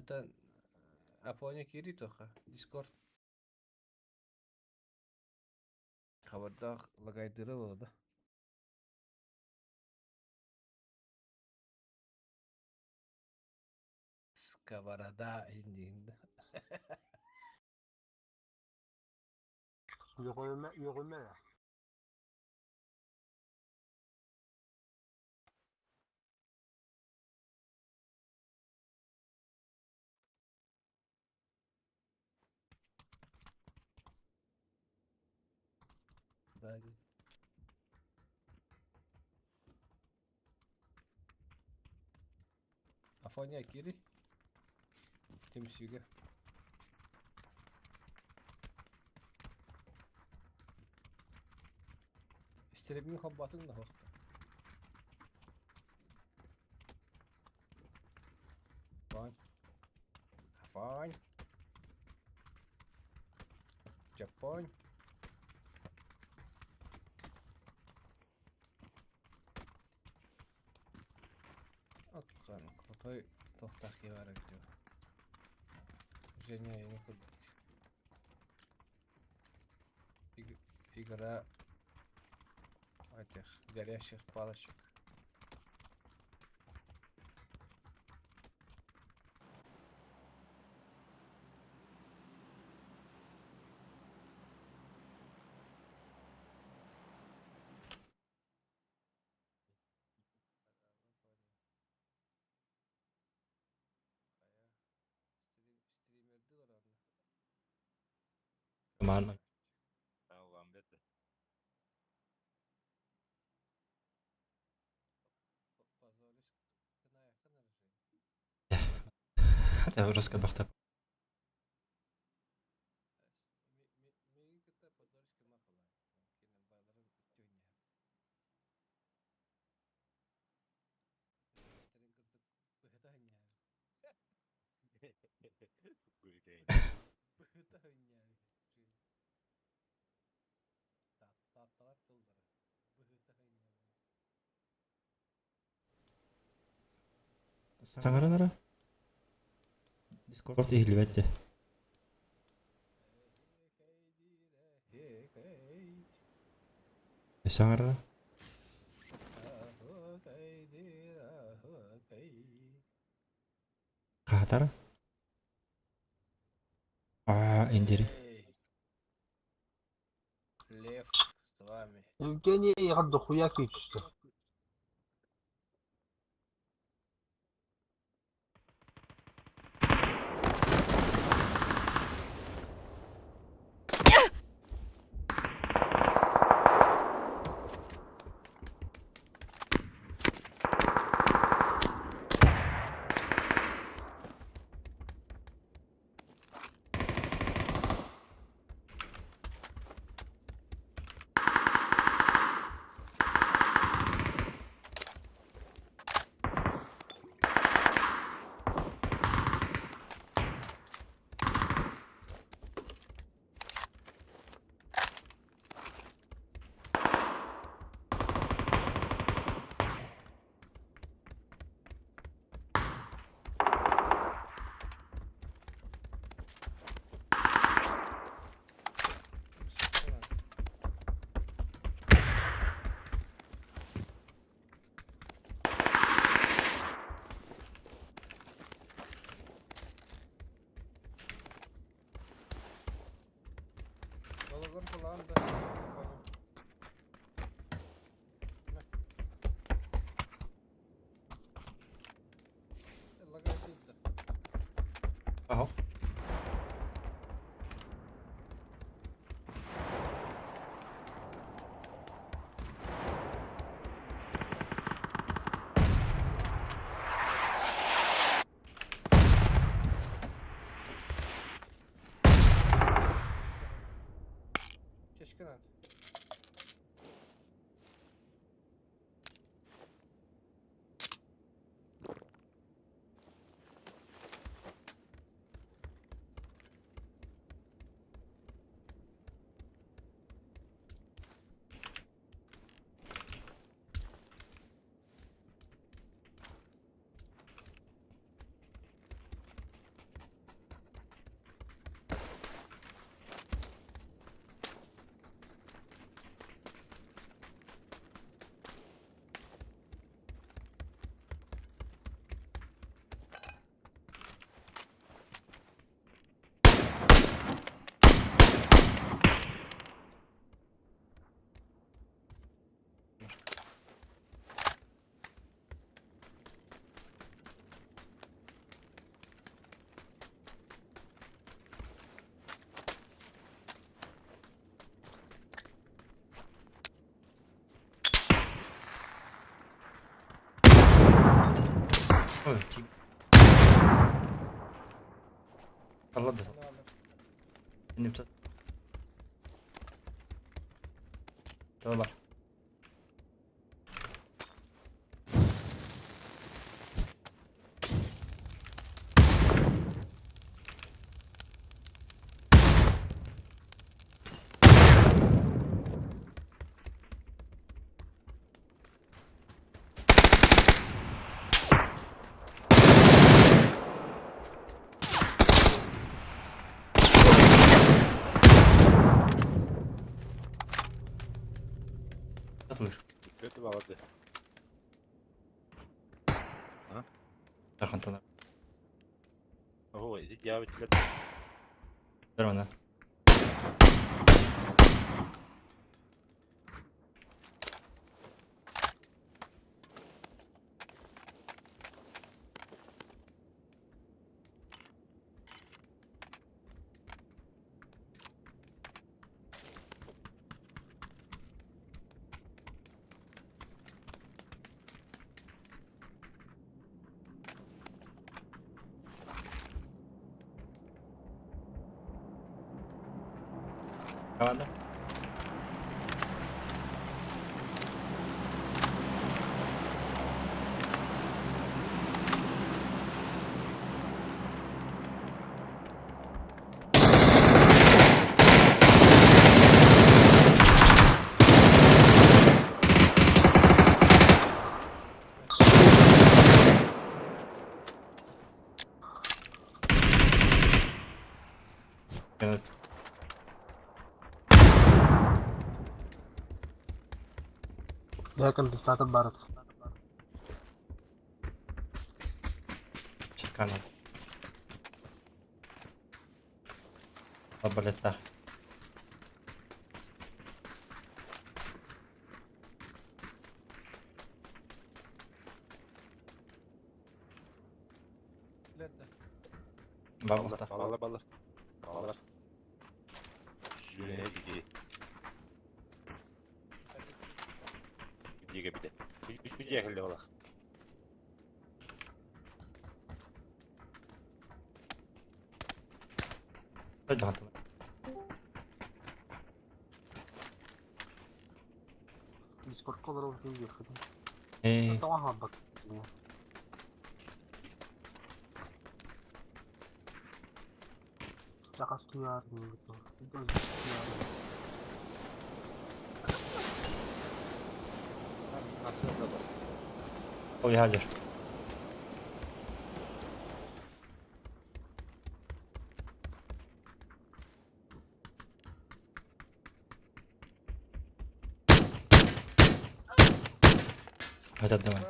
Это Афоня киирии туохха? Дискорд. Хабардаах лагайдыыра буолла да? Сковорода иһин да. Үөҕүмэ, үөҕүмэ. Афоня киири түмсүүгэ. Истеригин холбоотуҥ да суох. Афонь. Афонь. Дьоппуон. Откан крутой туохтаах киһи баар эбит дуу. Женя эйиэхэ курдук. Игра этих горящих палочек. Манна Русская бахта. Саҥаран эрэ. Дискорд иһиллибэт дии. Саҥарара. Хаһатара. Аа, индири. Лев с вами. Евгений дохуя күүстэ. Ой, ти. Алла да. Бар. Балады. Тархантана. Ого, я ведь Нормально. Команда. Минут. Бэйэ конденсатор баар этэ. Чеканов. Арбалеттаах. Баллар. Баллар, баллар. Баллар. Сүрүнэ иди. Бидиге биде. Бидиге келе балах. Дискордка олорор тиийиэххитин. Ээ. Тоҕо аһарбат Заказ QR Ой, хазыр. Хотят давай.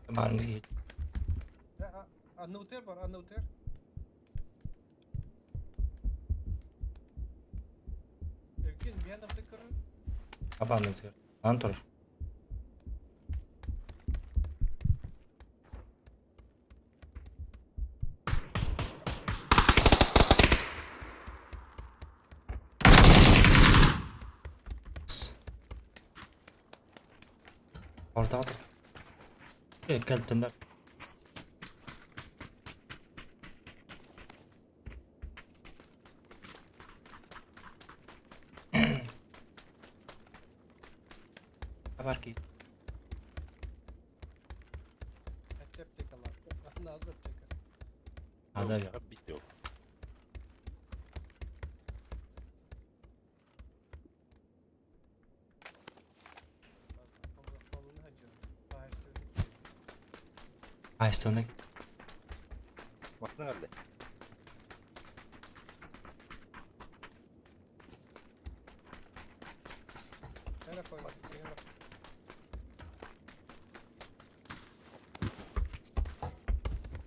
Барын Аннаутер бар, аннаутер. Евген, мен аптекары. Абан өтер. Ан тур. Orada aldı. Кэлтэннэр. Бар ки. Аптекалар. Надо аптека. Ада я. Битте. Айстыны. Масына geldi.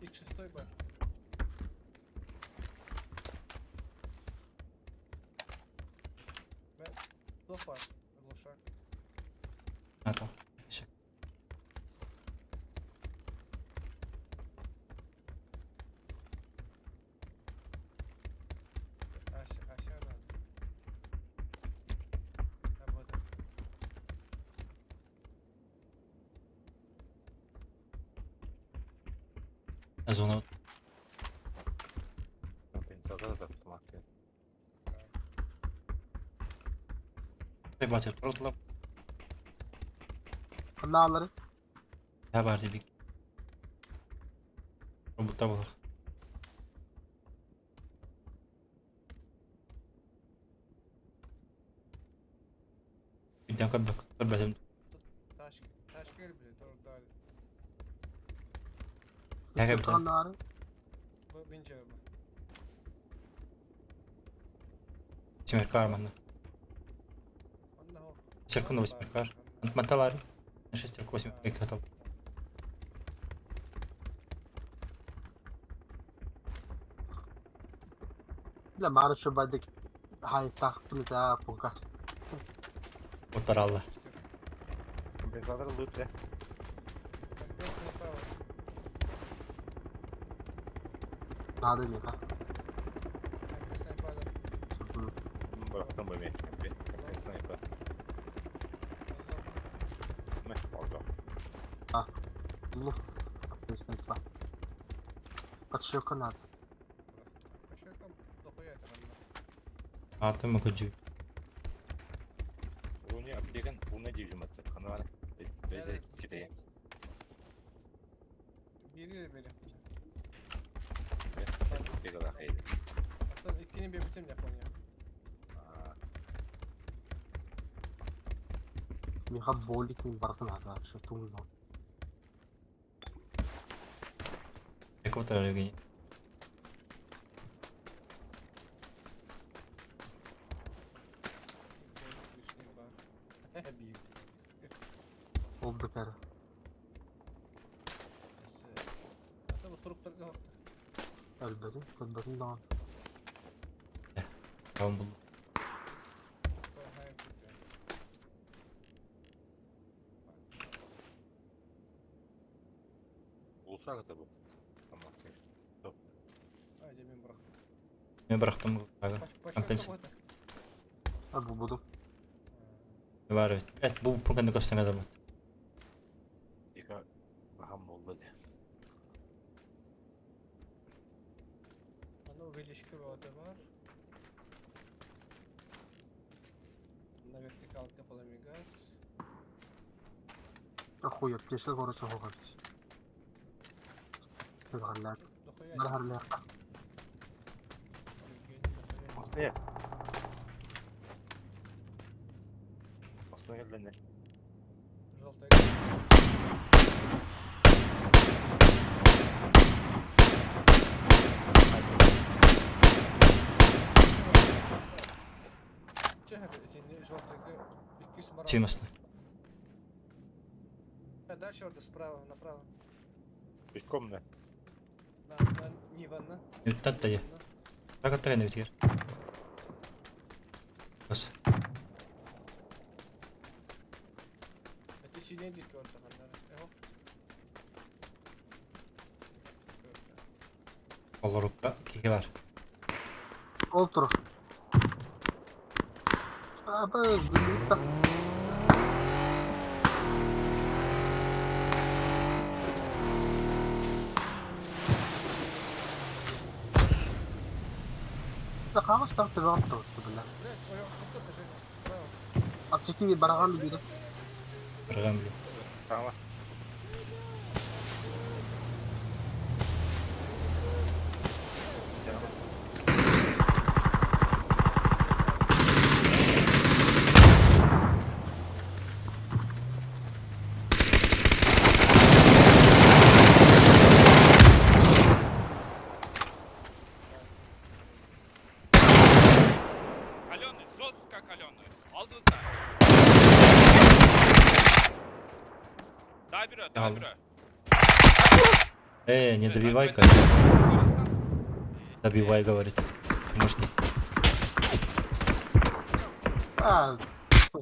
Ик шестой бар. Туох бар? Глушак. Ато. Зона. Компенсатор да автомат. Батыр. Ханна Баар дибик. Робута болох. Биден көрбөк. Көрбөтүм. Ташкер бile doğru. Яга бит. Ханна Bu bince bu. Семерка манна. Онна хох. Шестерка на восьмерка. Антматалар. На шестерку восемь катал. لا ما اعرف شو بدك هاي تاخذ بتاع بونكا. Утаралла. Компенсатор лут да. هذا اللي Bıraktım bu emeği. Sniper. Ne? Oldu. الله سنايبر قد هذا. Аты мүкүжү. Уни аптекан уна дивжим атты. Ханвар. Безе ките. Biri biri. Аптека хайды. Hatta ikini bir bütün Japonya. ميخا بوليك من برطن هذا شفتو من Экотар Евгений. Oldu kere. Hatta bu turuplarga Elbette. Elbette daha. Tamam buldum. Olsa da bu. Tamam. Haydi ben bıraktım. Мен бырактым. Компенс. Bu budu. Бар бит. Эт бу пунктны көстәңә дә. Ика бахам oldu de. Ana увеличка var. На вертикалка поломигаз. Ахуя, пришла город чего غلات. نهر لاقة. Aslında Aslında geldi ne? Желтый. Симасны. Дальше вот справа, направо. Битком не? На, на, Нива, на. Үттәт тә. Так тәгән бит. Бас. Это синий дикий он там, да. Олорукка киге бар. Олтур. Абыз, димитта. خلاص تغطى بالله. Аптеки бараган бире. Бараган бире. Сама. Каленый, жестко каленый. Алдыңызда. Дай бюро, дай Алло. бюро. Не добивай-ка. Добивай, говорит. Может, А,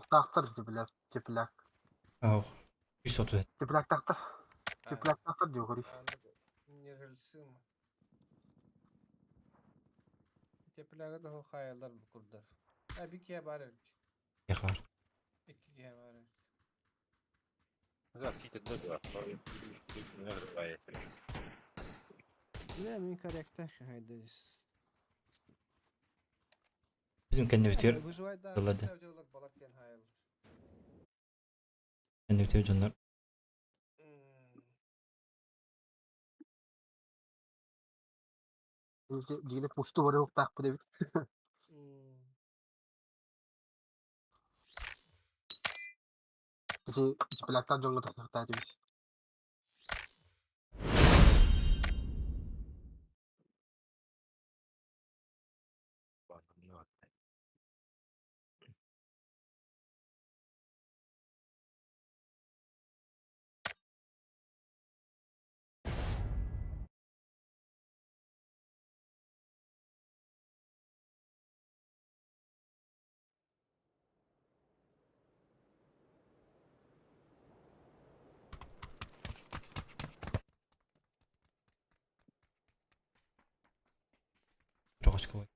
тахтар тепляк, тепляк. Ох. Үс оту. Тепляк тахтар. Тепляк тахтар диyor. Не рельсым. Tepelerde de hayaller bu kurдар. Ha bir ikiye bari. Яхар. İkiye bari. Да, какие-то. Бля, мин корректах хайдыс. Бүтүн кэннибитигэр Выживать да. тыллады. Кэннибитигэр дьоннор Дьиҥинэ пусту барыахтаахпыт эбит. Ити испилээктаах дьоҥҥо тахсыахтаах этибит. Трохочковой.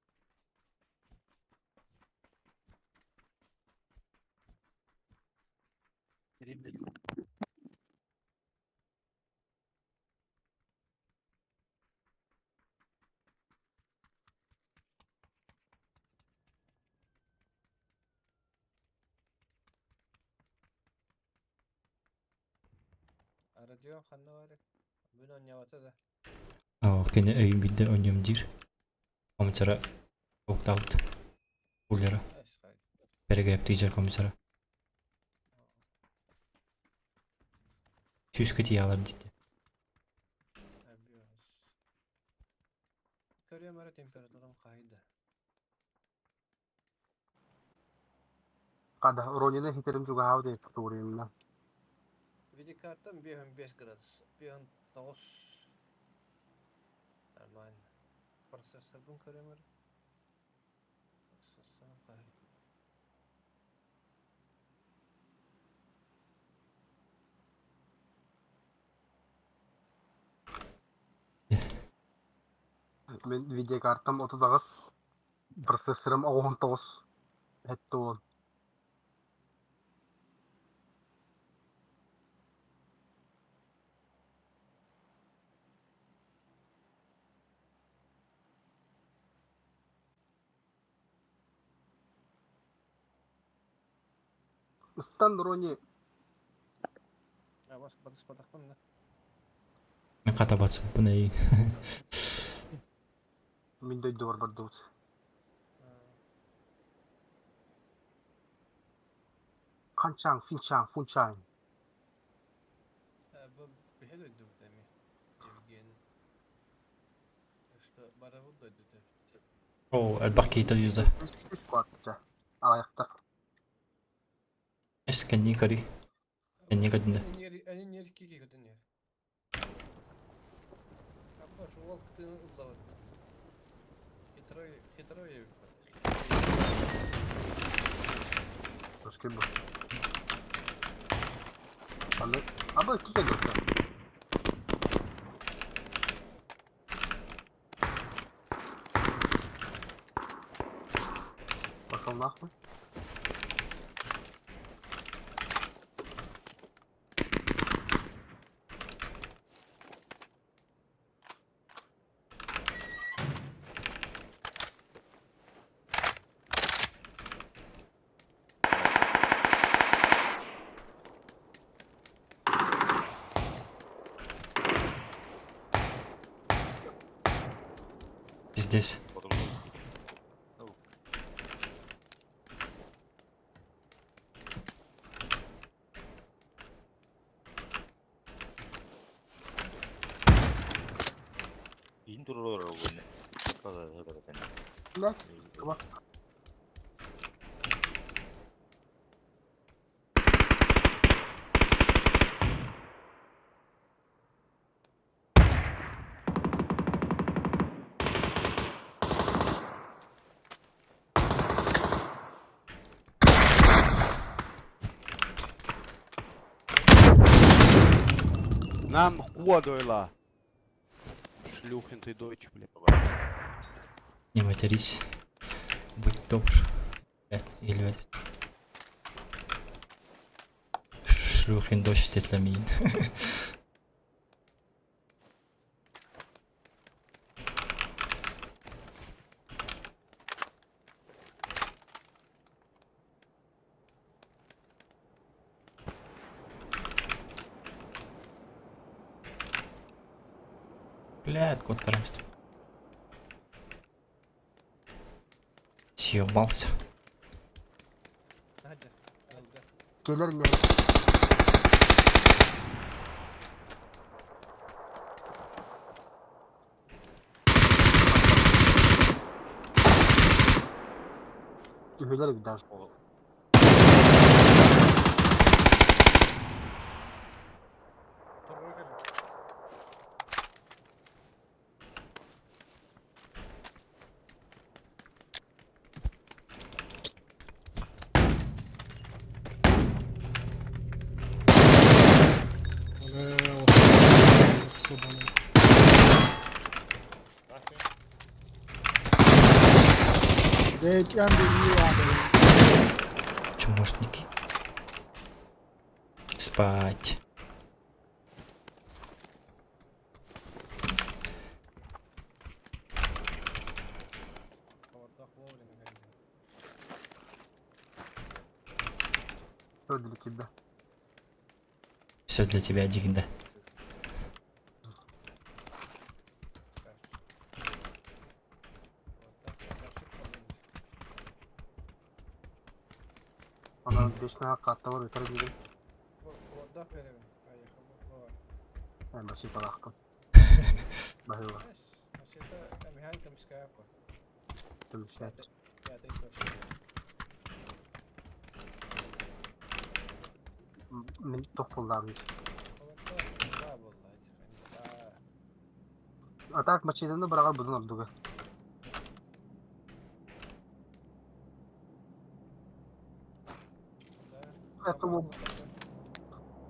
Радио ханна баар? Бүгүн оонньообото да. Оо, кини өйүн биирдэ оонньуом диир. Коммутера уктаабыт. Кулера. Перегребтиижэр коммутера. Сүүскэ тиийэҕэлэр диэтэ. Көрүөм эрэ температурам хаһый да. Хада, Ронина хитерим чугаһаабыт эбит тугуруйумна. Видеокартам 5 градус, 5 Нормально. Процессорбын көрүөм эрэ. Процессорым хаһый. Мин видеокартам 38, процессорым 19, 70. Ыстан Рони А, бас батыспатахпын да. Мин хата батсыппын эйиин. Мин дойдубар бардыбыт. Ханчаң, Финчаң, Фунчаң. Бу биһи дойдубут эми. Евгений. Что барабыт дойдута. Оо, элбэх киһи дойдута. Үс куатта. Аҕыйахтар. Эс кэннии көрүй. Кэннии көрдүнэ. Они не кики көтөнүөр. Аппа уол кытыны ыллабыт. Хитрой, хитрой Көскө бу. Аны аба кике дөртө. Пошел нахуй. Пиздец. Ne? Tamam. Нам кодойла. Шлюхин ты дочь, блядь. Не матерись. Будь добр. Блядь, или Шлюхин дочь тетлемин. Блядь, кот пожалуйста. Съебался. Надя, ылга. Кэлэр не. Үһүлэр эбит даже. Тургуй кэлин. Чмошники. Спать. Повардах вовремя кэлин. Что для тебя? Все для тебя, Дигда. Она вечно катталар өтөр диген. Повардах беребин. Поехал. Бовар. Э, машина палахка. Бахыла. Машина механика мискаяпа. Түмшәт. Пятый точно. Мин тоқпуллаам. Повардах да болла. А так машинаны бырагар будун ордуга. Да. Это бу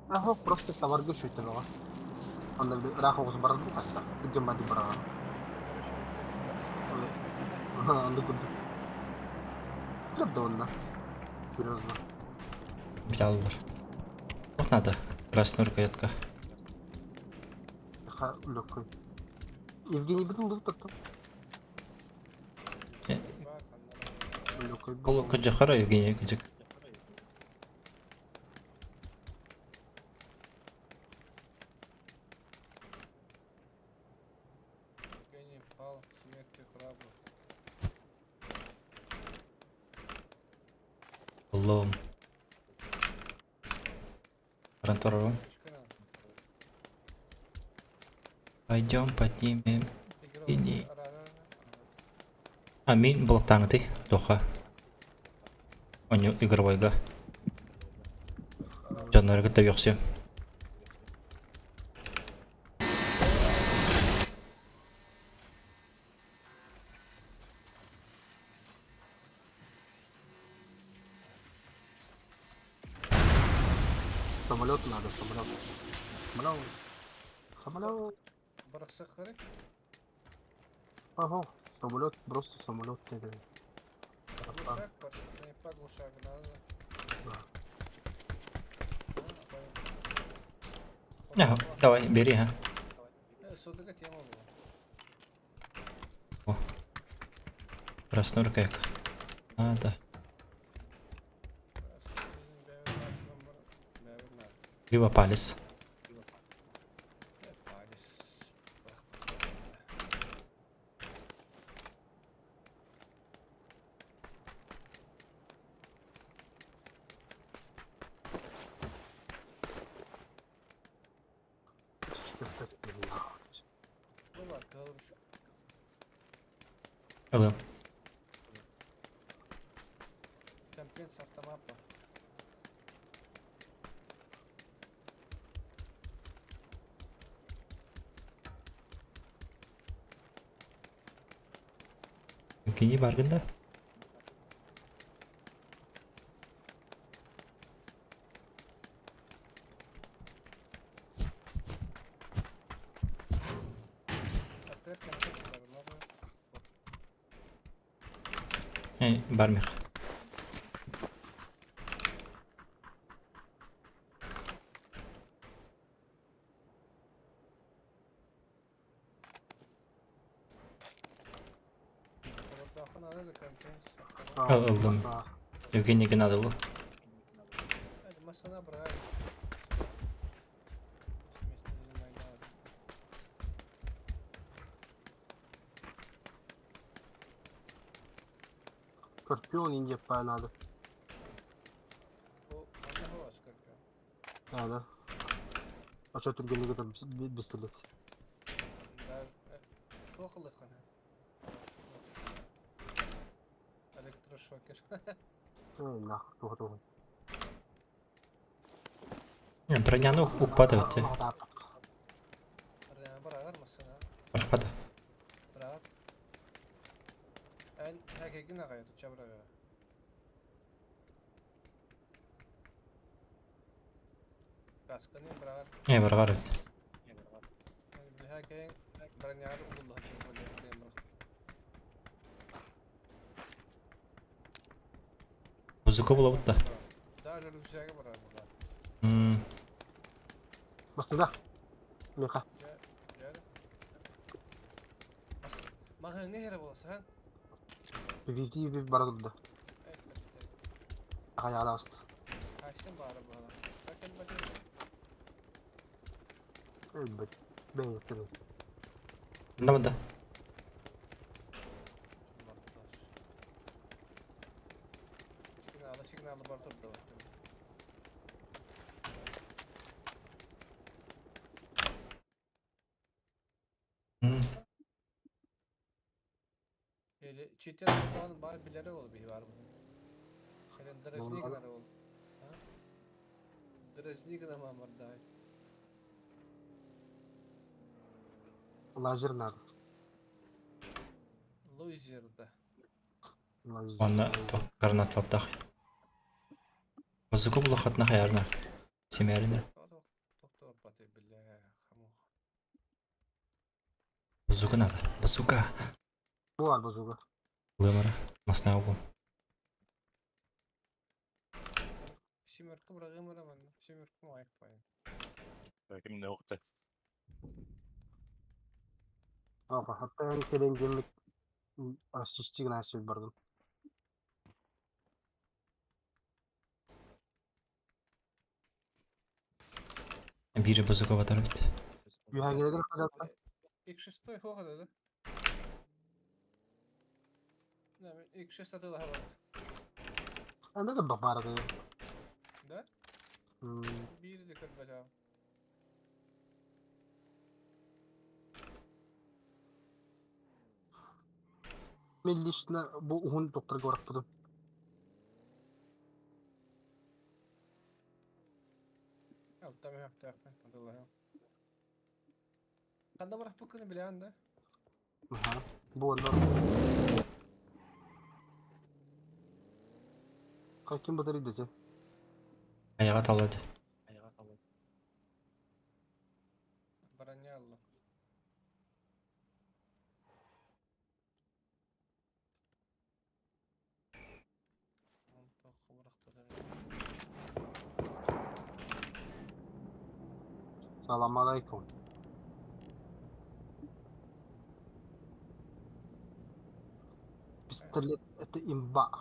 Ахо просто товарга шүйтер бага. Анда рах оғыз барар бу катта. Дүгген бади барар. Анда курдук. Көп да онда. Серьезно. Взял. Вот надо. Красная рукоятка. Ха, легкой. Евгений бүтүн бұл тотту. Легкой. Ол Каджахара Евгений Каджак. Евгений пал смертью храбрых. Лом. Ранторовым. Пойдем поднимем. Евгений. А мин блоктаңты доха. Оню игровойга. Жаннарга да ёксем. Самолет надо, самолет. Самолет. Самолет. Барахсахары? Ага, самолет, просто самолет. dedi. Глушак, барахсахары, глушак, надо. Да. Ага, давай, бери, а. Судыга тема была. Красная рукоятка. Надо. Либо палец. Алло. Компенс автомата. Евгений Баргин, да? Отряд компенс бармага. Эй, Бармих. Повардаха надо компенс. Алло. Евгений Геннадову. Это машина брали. Скорпион индия надо. Бу манна хуа Скорпион. Да, да. А что түргенлик это пистолет? Да, туох ылыххана? Электрошокер. Эй, нахуй, туох туох. Не, броняны укпады өтте. Бырағар масына. Барахпады. Бырағар. Эн хәкегин ағай, туча бырағар. Касканы бырағар. Не, барғар өтте. Хәкегин броняр угуллаһа бырағар. Музыка була бутта. Да, рюкзагы бырағар була. Масында. Меха. Жа, Мағың не хері болса, ха? PvP bir bara durdu. Ayağı bastı. Kaçtın bari bu adam. Bakın bakın. Evet. Ben yaptım. Мында мында. Сигналы, сигналы бар турду. Eli çiğ falan bari bileri ol bir var bunun. Senin дразни kadar ol. Ha? Дразни kadar var daha. Лазер надо. Лузер да. Лазер. Онна гранат лаптах. Музыка була хатна хаярна. Семярина. Токтор паты бля, хамух. Базука надо. Базука. Bu var bazuka. Лымара. Масна угол. Семерка бырагым роман. Семерка майк пай. Ким не укты. Ага, hatta en kelen gemlik asistçi nasıl bardım. Бири базука батар бит. Güvengelere kadar İlk шестой хоға да? Да, ilk шест атыла var. Anda da bak barada. Да? Hmm. Bir de kırbaca. Milli işine bu uhun doktor görüp budum. Altta bir hafta yapma. Allah'ım. Kanda bırak bu kını bile anda. Aha. Bu onlar. Kim batari dedi. Аяга талады. Броня алла. Salam aleyküm. Пистолет это имба.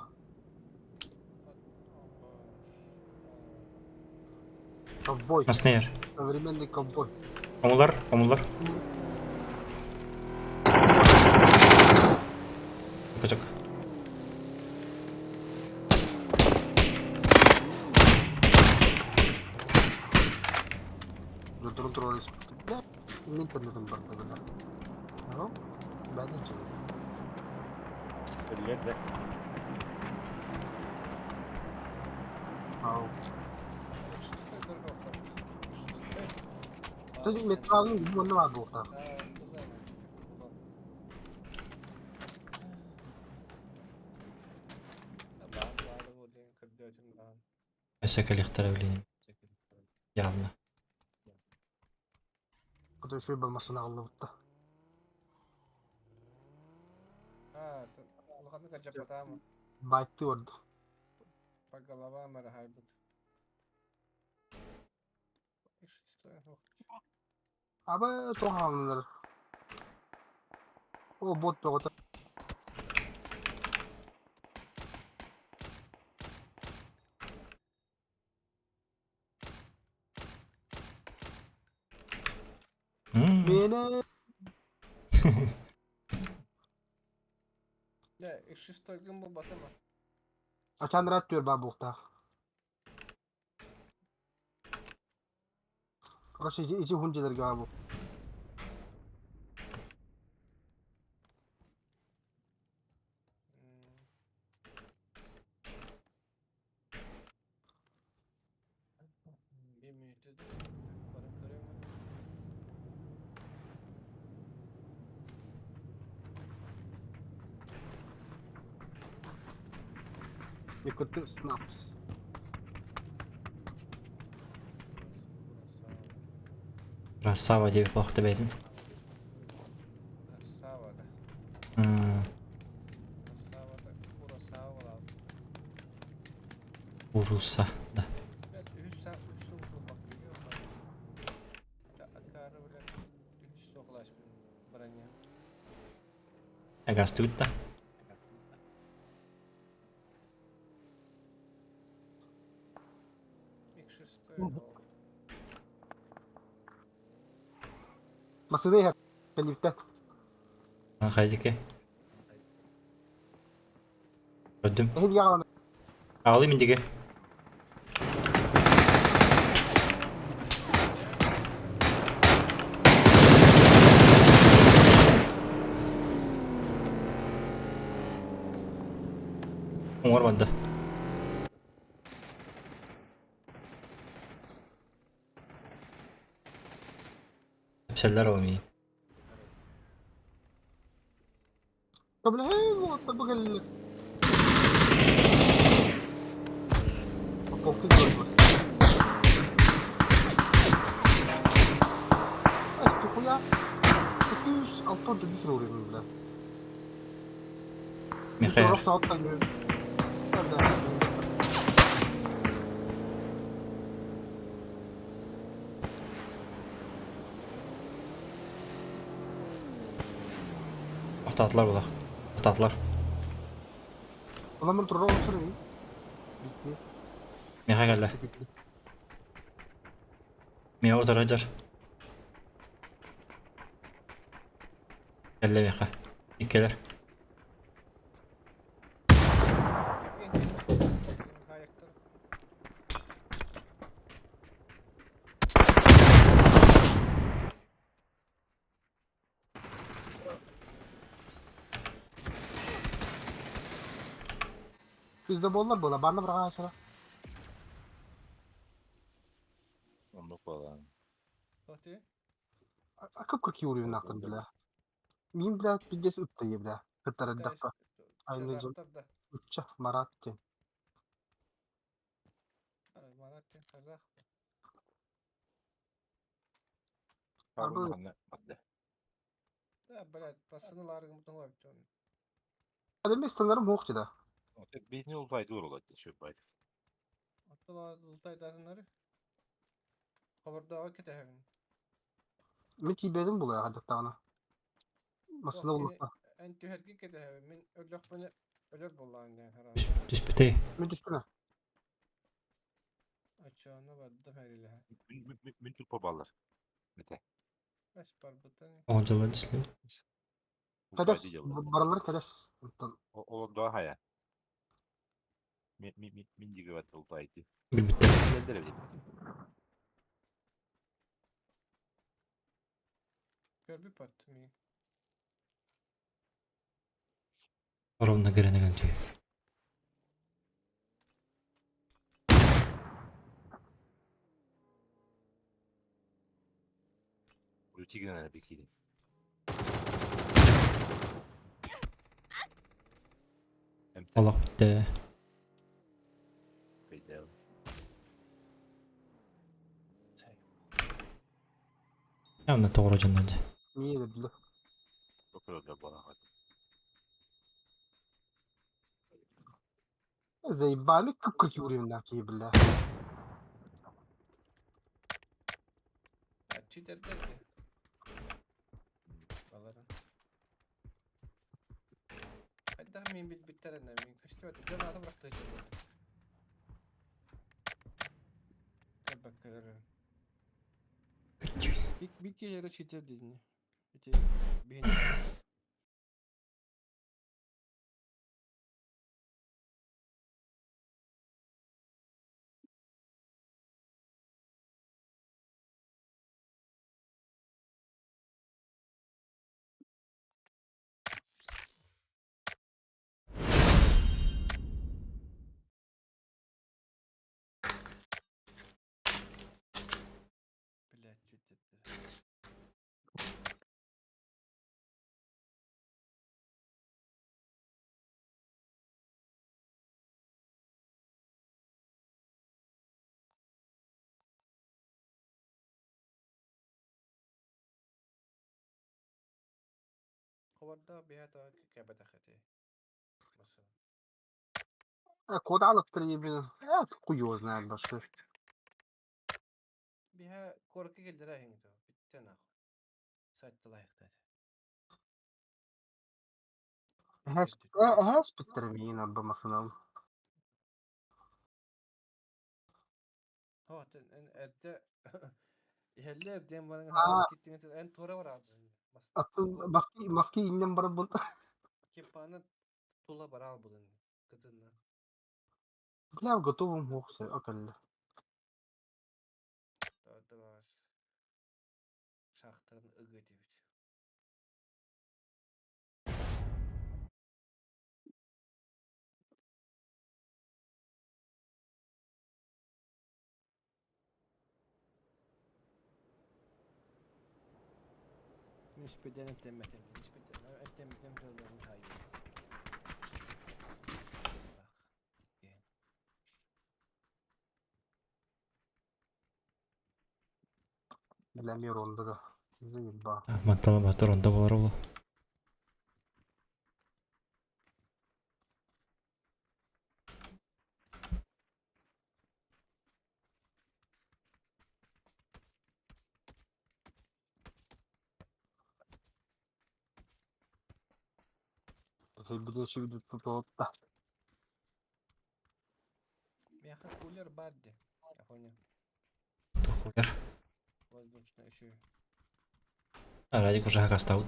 Ковбой. Маснер. Современный ковбой. Омулар, омулар. Качок. Dur dur dur. Бля, интернетом бар бля. Ну, бәден Өллер Ау. Çocuk metralın gibi onu var bu orta. Өсө коллектора билин. Явно. Bu da şu bulmasını aldı butta. Bayttı orada. По головам рахайбут. Abi tohanlar. O bot da Beni Не, их шестой гымбыл батыма. Ачаан түөр баа буолуохтаах. Короче, ити ити уһун дьиэлэргэ баа бу. Bir мүнүүтэ баран көрөм. Якуты Снапс. Красава диэбит буолуохта бэйэтин. Красава да. Красава да. Курасава да. Уруса, да. Үһүс үс сыл Акары билэр үһүс суохлаашпын броня. Агастыбыт да. Ик шестой. Масыны иһэр. Кэлиптэн. Хайдики. Көрдүм. Эһиги аҕалан Аҕалыым индиги. Уҥар барда. Эпсэллэр ол миин. Бля, вот бу кэллилэр. Попкин көрдүм. Астухуя. 264 уровень, бля. Михаил. Сааттан gör. Охтоотулар буолар. Охтоотулар. Оламын турар олсur iyi. Bitti. Миэхэ кэллэ. Bitti. Миэхэ утары дьар. Кэллэ миэхэ. Иккилэр. Ayakta. Bizde bollar bola. Barna bırak aşağı. Оннук буолан. Тоти. Akıp 42 уровень аттым бля. Мин бля пиздец ыттыы бля. Кыттар dakika. Aynı жыл. Да. Учча Марат ден. Марат казах. Арбы- Ханна бадда. Да, блядь, пацаны ларгым тоңой. Адам истанарым хоқ деді. Биитини улбайды урулат шөп байд. Оттола лутайдарынары. Хабардага кетехин. Мен тибедим бұл аяға Масына болмақта. Эн түһэрги кетехин. Мин өллөхпүнэ өлөр боллаан диэн хараа. Түспүтэй. Мен түспүнэ. Ачааны бадда фәрилэһэ. Мин турпа баллар. Мете. Эс барбытан. Оҕон дислим. Кәдес. Баралар кәдес. Онтон Олон доо хая. Мин мин мин диге бат улбайды. Билбиттэр. Келдер бит. Көрбү пат ми. Ровно гэрэнэгэн түй. Рутигнен бикиди. Олох бүттэ. Бейдел. Явно тоҕура дьоннор дии. мие биле. Около балаҕат. Заебали 42 уровень ки бля. Читердер. Баларын. Хайда мин бит биттерен мин көстүбөт. Жон аты быракты. Баккалар. Күттүү. Бик бик жере читер дедин. Ити бин. Хобордоох биһэ тоҕо кэбэтэх этэй массыына. Куда алыптыр блин? Хуй его знает большой. Биһэ куоракка кэллэрэ иһиҥ то бүттэ нахуй. Сайтталаахтар. Эһэс биттер миин арба масынам. Хоотен эн эрдэ иһэллэр диэн баран киттиҥ эн туора бараабын. Атын маски маски иннен барабын. Киппаны тула бараалбытын кытынна. Бля, готовым хохсе окалла. Тоотубаас шахтарын ыгы этибит. Мин эмтэммэтим. Эмтэммитим тылларын хаайыы. Бля, мир онда да. Заеба. Мантала батыр онда болар ол. Буду видеть тут да. Меха кулер бадди. Я понял. То кулер. Воздушный еще. А, Радик уже хакастаут.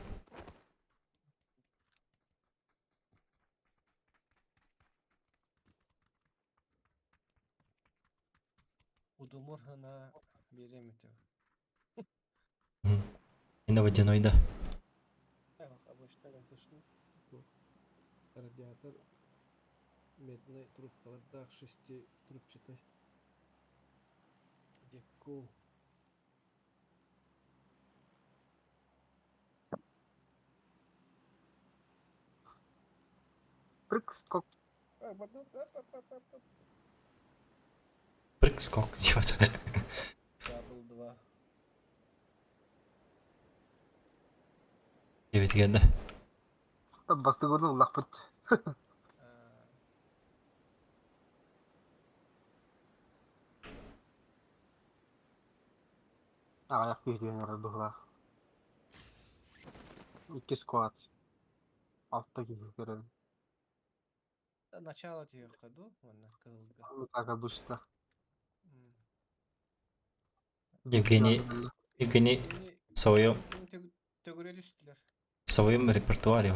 Удумур хана береметев. И на водяной, да. Обычно воздушный. Радиатор медный трубкалардаах шести трубчатый. Декку. Прыг-скок. Прыг-скок делать. Дабл 2. 9 генде. Бастыгыны улахпыт. Аяқ күйден быһла. Икки сквад. Алта киһи көрөбүн. Начало тебе ходу, ладно, кылга. Ну так обычно. Евгений, Евгений в своем, Төгүрө түстүлэр. в своем репертуаре.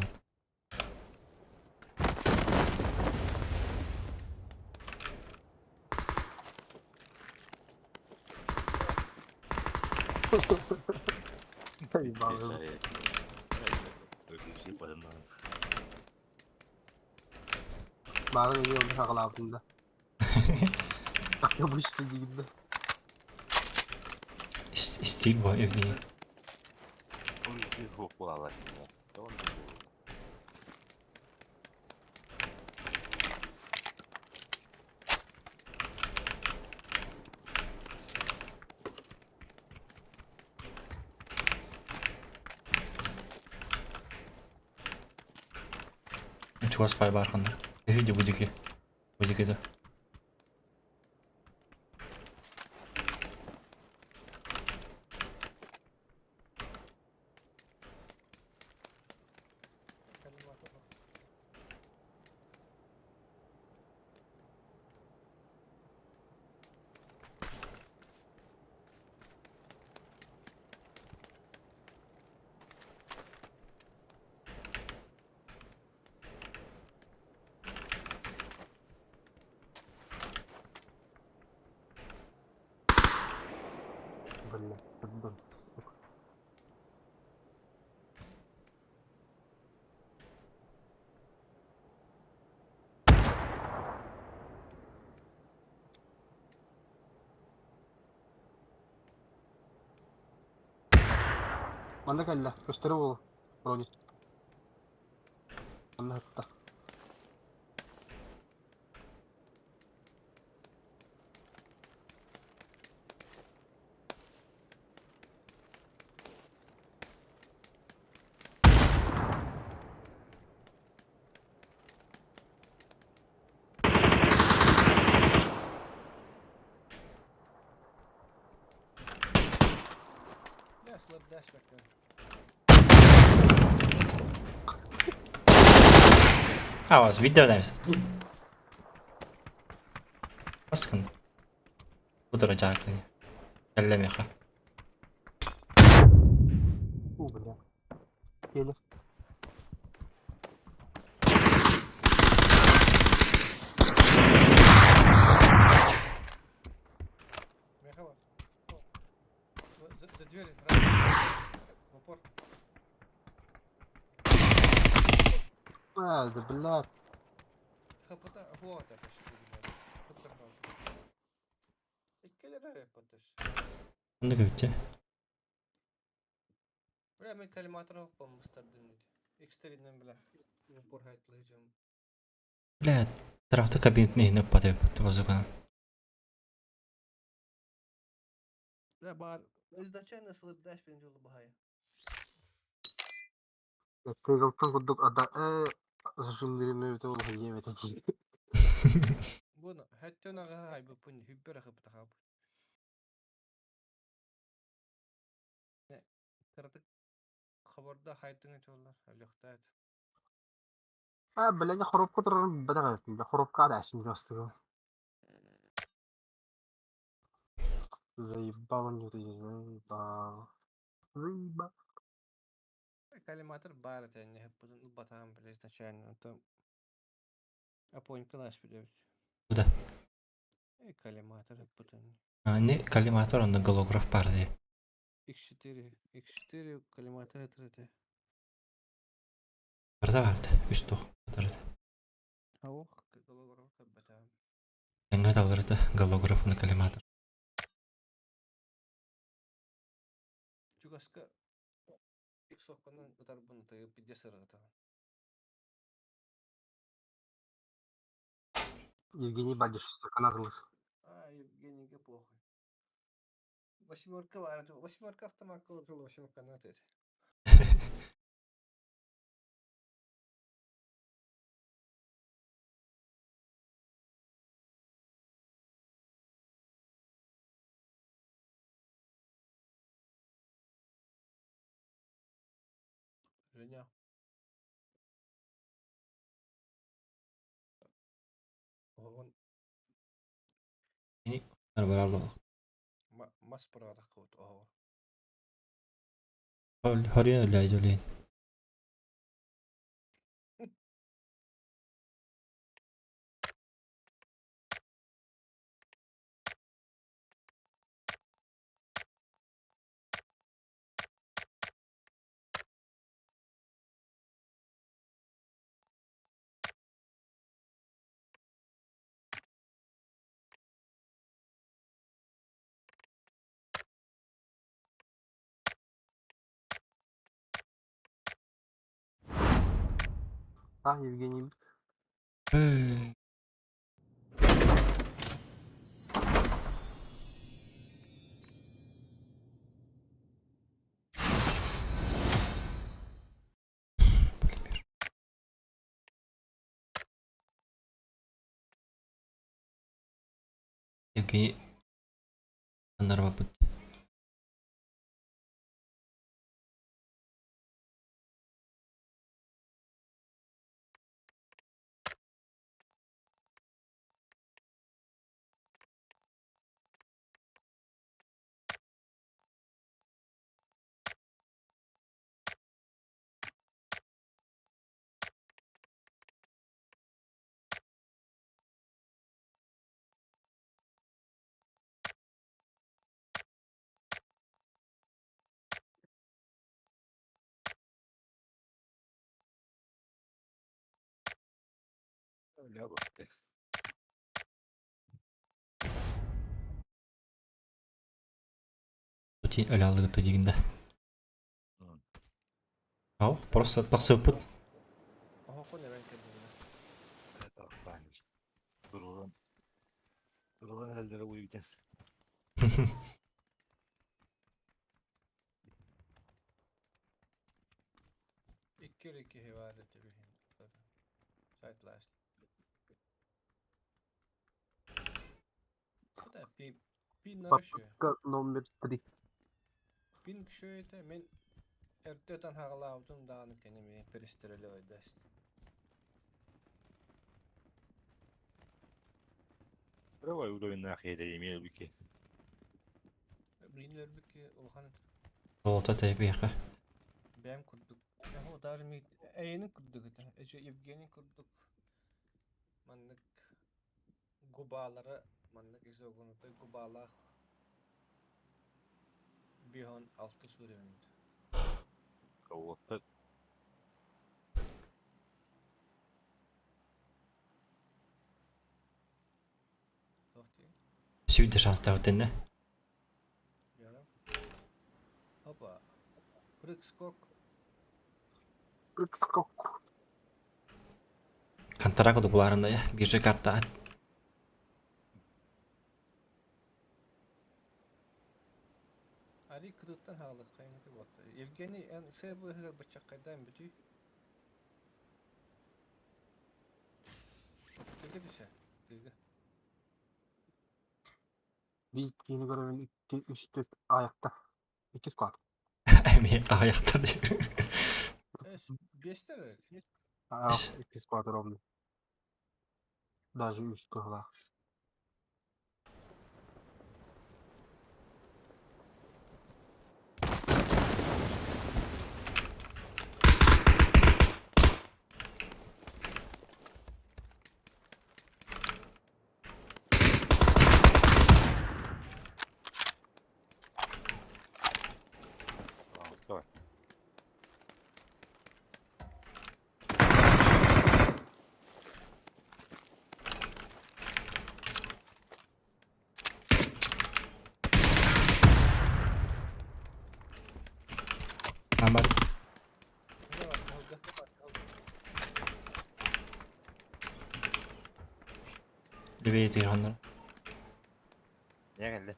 Бары не оны хагалаабында. Так обычно дигинде. Стиль был, Евгений. Чугас пай барханда. Види будики. Будики да. Бля, пардон, сука. Манна кэллэ, көстөрө буолу, вроде. Манна хатта. А, вас видео Баскын. Будара жаакын. Кэллэ миэхэ. У, бля. Келер. Михаил. За, за дверью, раз. В упор. А, да, блядь. Хапата, вот это что Иккилere патыш. Оннук эбит Бля, мен коллиматоров помыстардым. X3-ден бля. В упор хайтлыйжым. Бля, трахта кабинетин иһин ыппат эбит базуканан. Бля, бар. Изначально сылырдаш мен жолу бахая. Тегылтын курдук ада зажимнырыме өтө ол иемете дии. Буну, хэттен ага хайбы пун хүббер хапта хап. Кырдык хабарда хайтын этолар, алехтат. А, бля, не хоропка турарын бада бля, хоропка да әсим жастыгы. Заебало мне это, заебало. Заебало. Коллиматор бар это не хаппытын батам бля изначально. Это Апонька наш билебит. Куда? Э, коллиматор хаппытын. Не коллиматор, онно голограф бар дии. X4, X4 коллиматор это. Барда барды. Үс тух. Барда. Ох, голограф батам. Эңге талырды голограф на коллиматор. Чугаска X окконан ытар буну тыгы пидде сыргыта. Евгений Бадиш, канадылыр. А, Евгенийге похуй. Восьмерка бар, восьмерка автомат жол восьмерка на это. Женя. Он Бараллах. мас парадах кот. О. Хорьян үлэ жолин. А, Евгений. Эй. Полимер. Евгений Анарвапыт. Тути өлі тудигінде. Ау, просто тақсыппыт. Охо не ben kendime. Durulgan. Durulgan ellere uyuyacağız. İki iki hivalet bihin. Site last. Да, пин нарушаю. Попытка номер 3. Пин кшо это мен Эрдэ ытан хаҕалаабытым даҕаны кэннэ миигин перестрелевайдаст. Давай уровеннаах иһэ эмиэ өлбүккэ. Билигин өлбүт киһи улахан этэ. Золото тэйбиэхэ. Бэйэм курдук. Эһэ даже ми эйэнин курдук этэ. Эчи Евгений курдук маннык губалара маннык изогнутый губалаах биһон алты суурэммит. Уоттар Туох дии? Сүүрдэ шанстаах тэннэ. Яра. Опа. Прыг скок. Прыг скок. Контракт дубларынная биржа карта. Ари кырыттан хаалыаххайын вот. Евгений эн сэ быыһыгар быччаккайдаан бүтүй. Тыга түсэ. Тыга. Биир киһини көрөбүн икки, үс, түөрт аайахта. Икки сквад. Эмиэ аҕыйахтар диир. Биэстэр эрэ. Икки сквад ровно. Даже үс кыһылаах. Давай. Амар. Левее тыырханнар. Не кэллэ?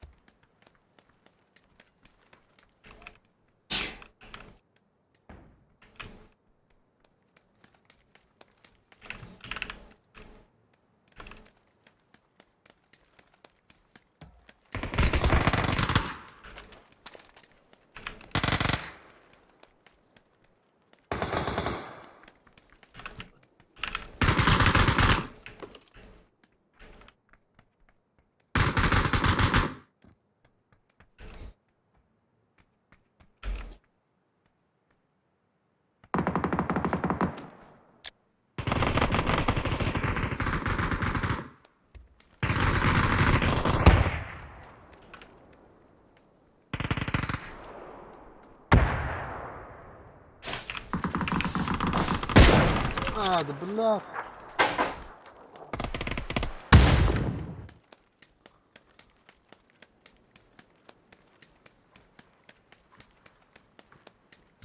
А, да блядь.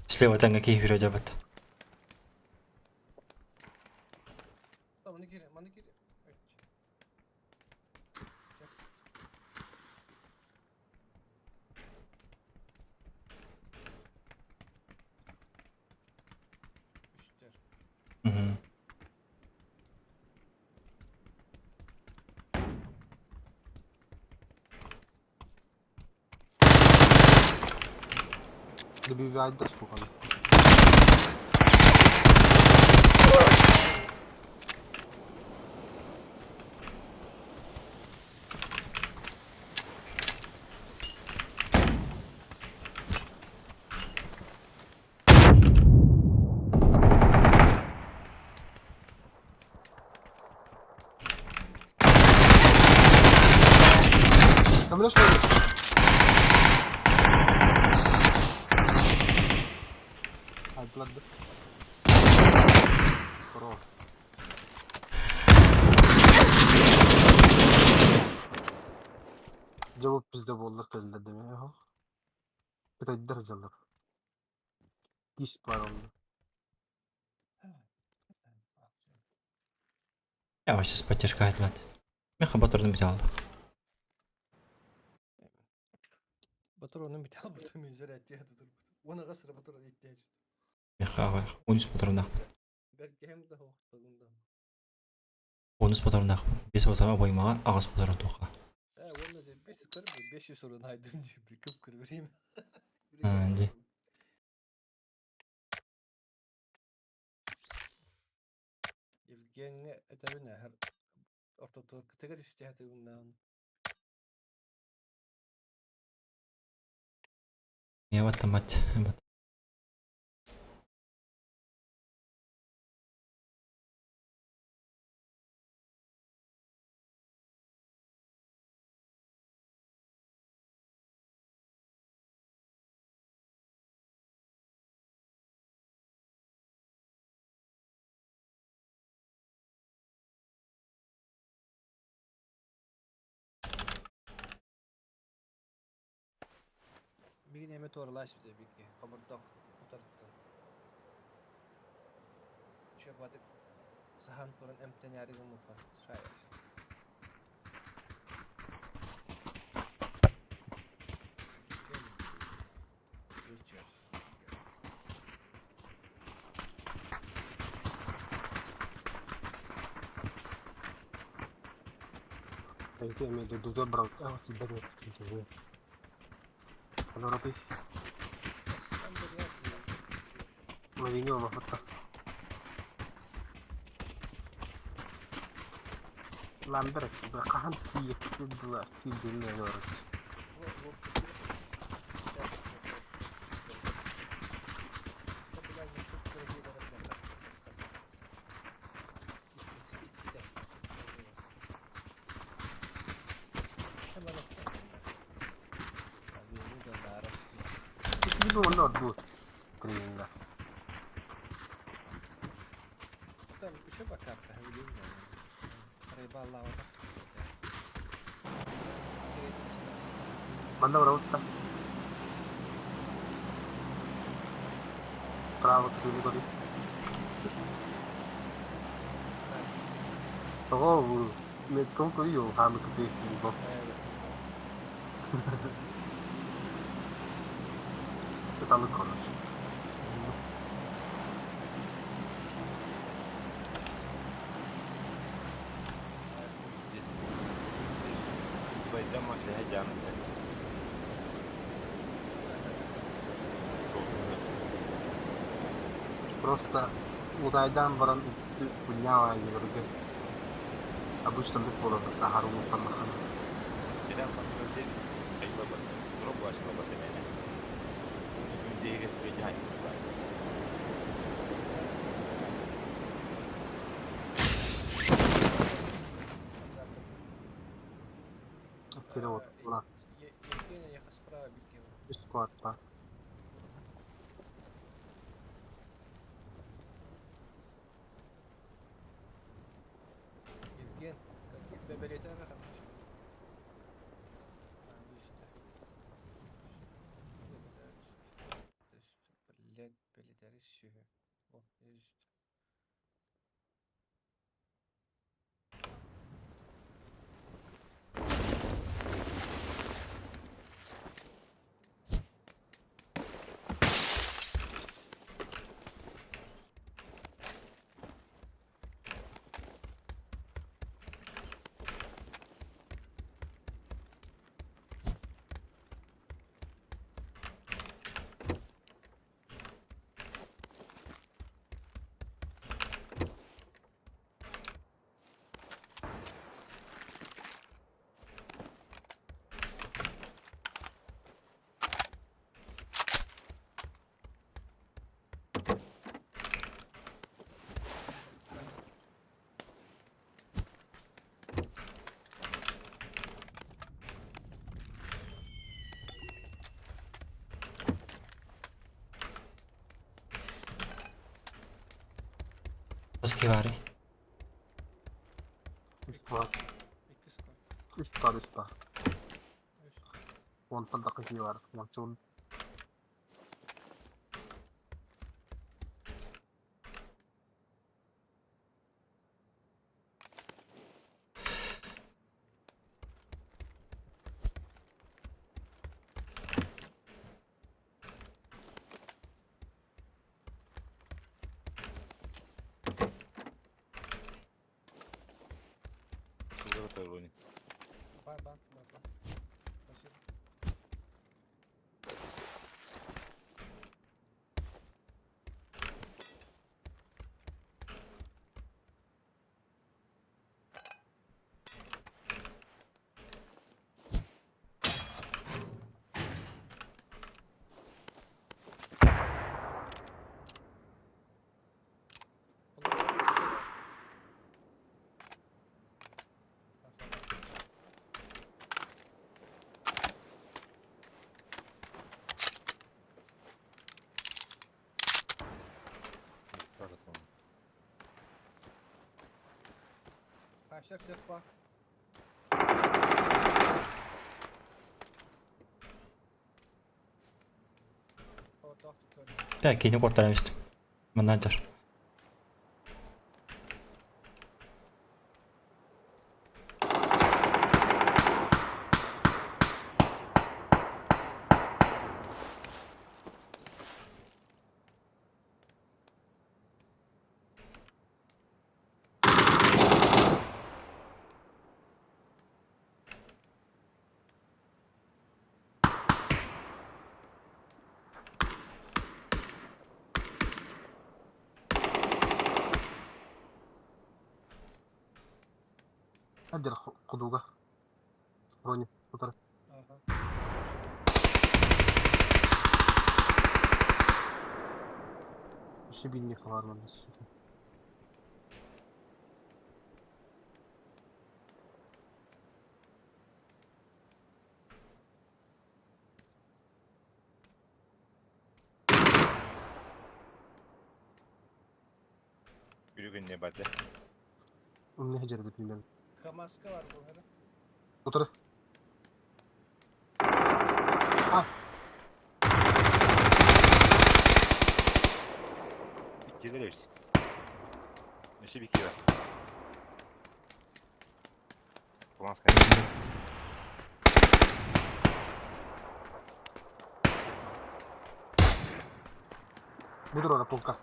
Слева тэҥҥэ киһи хүрэ дьабыт. Маны киир, маны киир. Үстэр. Мгм. Добивает сука. Там лёшь Ладно. Здорово. Дьэ бу пизда буоллар кэллэ дэмэ оһо. Кытайдар дьаллар. Тиис баар онно. Я вообще с поддержкой айтылат. Меха батырдым бит алды. Батыр бит албыт мен зарядтия турбут. Уонаҕа сыра батыр иттээч. Меха аҕай. 13 патроннаахпын. Бэргэһэм да хоохтогум да. 13 патроннаахпын. 5 патрон обоймаҕа, 8 патрон туохха. Э, уонна дьэ бес көр 500 урун айдым дии bir кып кыр берейм. Ди. Евгенийҥэ этэбин ээ, ортотугар кытыгар истиһэ сатыыбын даҕаны. Я баттаммат. Мигин эмэ туоралааш этэ бикки, хобордоох утарыттан. Чөбатык саһан туран эмтэнээри гыммыппар шайар. Вечер. Эти эмиэ дойдутугар баралта тиийбэт эбит. Олоротуй. Лавиния олохотто. Ламберт хаһан тиийэхпит дылы тиийдиннэ олорот. Итини уонна ордуу тренингэ. Там еще по карта Рыбаллаабатах. Манна барабыт да. Право кытыыны көрүй. Тоҕо метком көрүй ол хаамы кытыы бу. Кыталык короче. Здесь, здесь Байдам Ахлехадян. Просто удайдаан баран үттү аайыгырга обычно буолар таһаар улуттаннахана. Кэлэн контролдер айылабат, тура буашлабат эмэне. Күндейге бедяйсың. Перевод була. Евгения я справа биккева. Үс квартал. Евген, бэбэлиэтэ Блядь, бэлиэтэри сүһү. О, үстэ. Бас кивари. Үс бар. Икки склад. Үс бар, үс бар. Үс. Онтон да кыһыы бар. Мончун. Сылдырата Рони. Бар, бар, бар, бар. Спасибо. Бээ, кини куоттаран истим. Манна дьар. Хаддер кудуга. Рони, утары. Өссө биир меха баар манна, сука. Үрүгүнне барды. Умне хадьарбыт билэн. Камаска бар бу хара. Утары. Иккилер эбит. Өссө бикки бар. Куланская. Буду ора полка.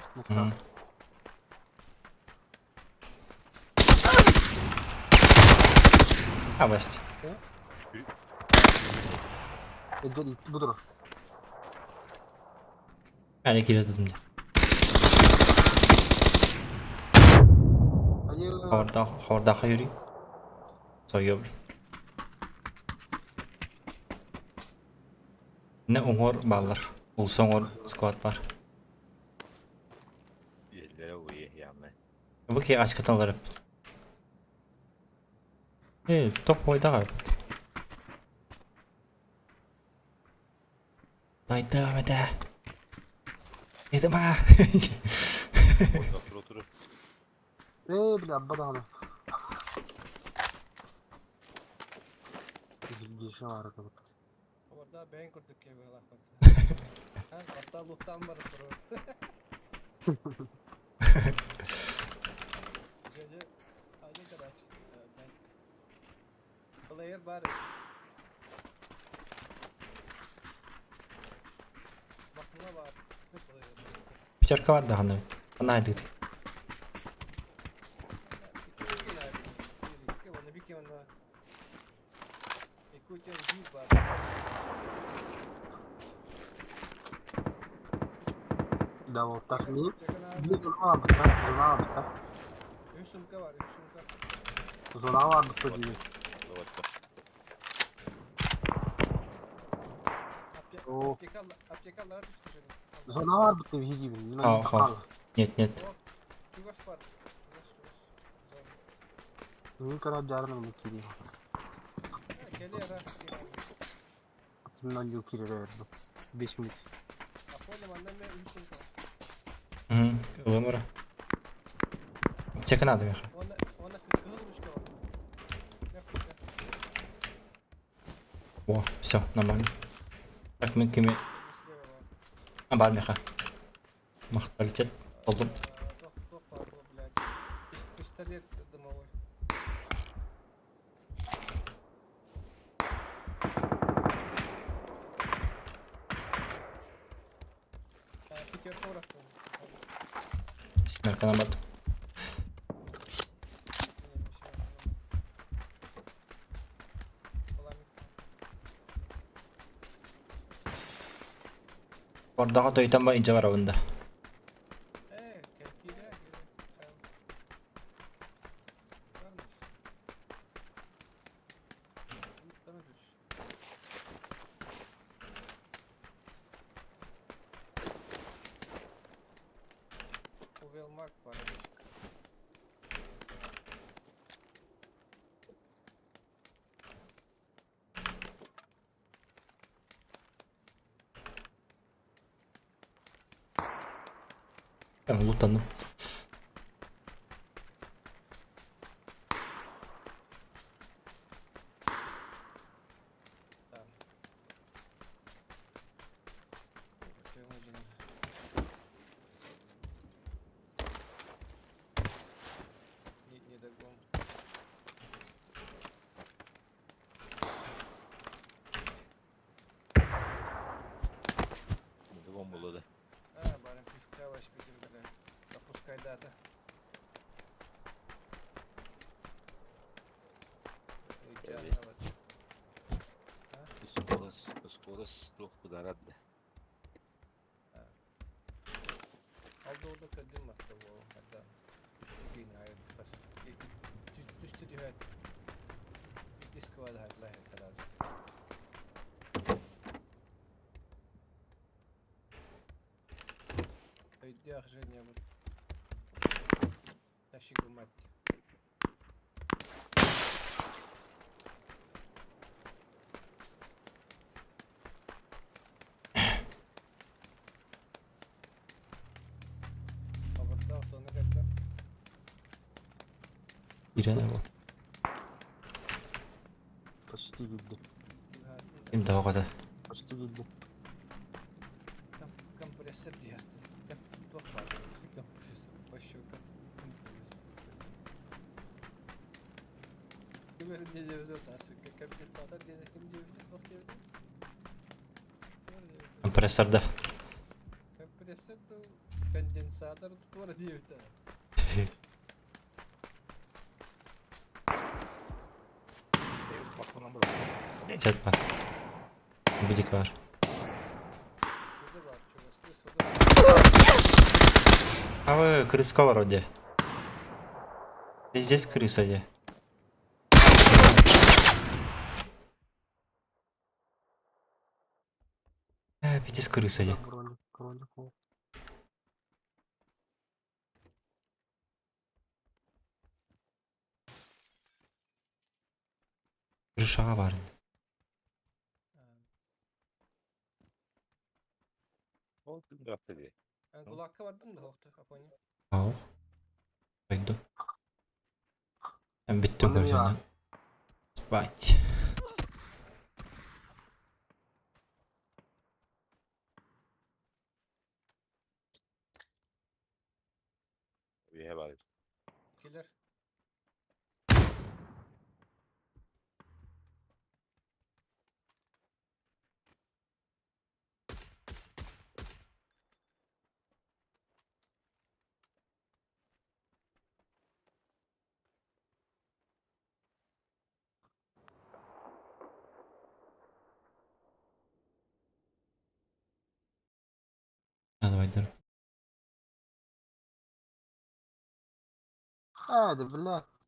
Абасть. Буду. Аны кире дедим. Хорда хорда хайри. Сойоб. Не оңор баллар. Улса оңор склад бар. Иэллэрэ уйе ямна. Бу ки ачкаталар. Э, топ бойда. Дайда мeda. Это ма. Otur otur. Э, бля, баданы. Здесь бар это вот. Orada ben kurduk ya böyle Ha, hatta loot'tan var pro. Jadi, hadi kadar. Player var. Bakma var. Player. Пятерка бар даганы. Ана айдык. Да, вот так. Не, зона быта, зона быта. Үс сумка бар, үс сумка. Зона бар быта деймін. О. Аптекалар düştü canım. Зона бар быта деймін. А, хор. Нет, нет. Чугас бар. Чугас, чугас. Зона. Мен кара жарым кири. Келе ра. Тимнан жу кири 5 минут. Аполло манна ме үс сумка. Угу. Вымора. Аптека надо, Миха. Она она кызыл мышка бар. О, все, нормально. Так, мен кеме... А, бар, Миха. Махталитет. Болдум. Пистолет дымовой. Пятерка ураттым. Семерка на бат. Ордаға тойтан ба инжа бар абында. Ben lootlandım. Кайдата. Evet. Скорость, скорость туох быдарад. Алды көдүм атты ол хада. Кин айын бас. Түстү түһәт. Дисквад хайла хэталар. Өйдөх женя бу. Ташигумат. Абырда соны кәтті. Ирена вот. Почти видно. Им дагы. Почти видно. Компрессор диэсти. Туох баар. Компрессор. Пощука. Компрессор. Ким не диэбит асы. Компенсатор диэн ким диэбит туох диэбит? Компрессорда. Компрессор конденсатор туора диэбит. Чат бар. Будик бар. Сюда бар, чувасты, сюда бар. А вы крыска вроде. Здесь крыса где? Здесь крыса где? Броник, броник. о. Крышаға бар. Ол тыңдап тебе. Кулакка бардым да хоқты, апони. Ау. Пойду. Мен бүттім Онда мен көрсені. Спать. Үйе бар. Киллер. А, давай, дар. Hadi бля.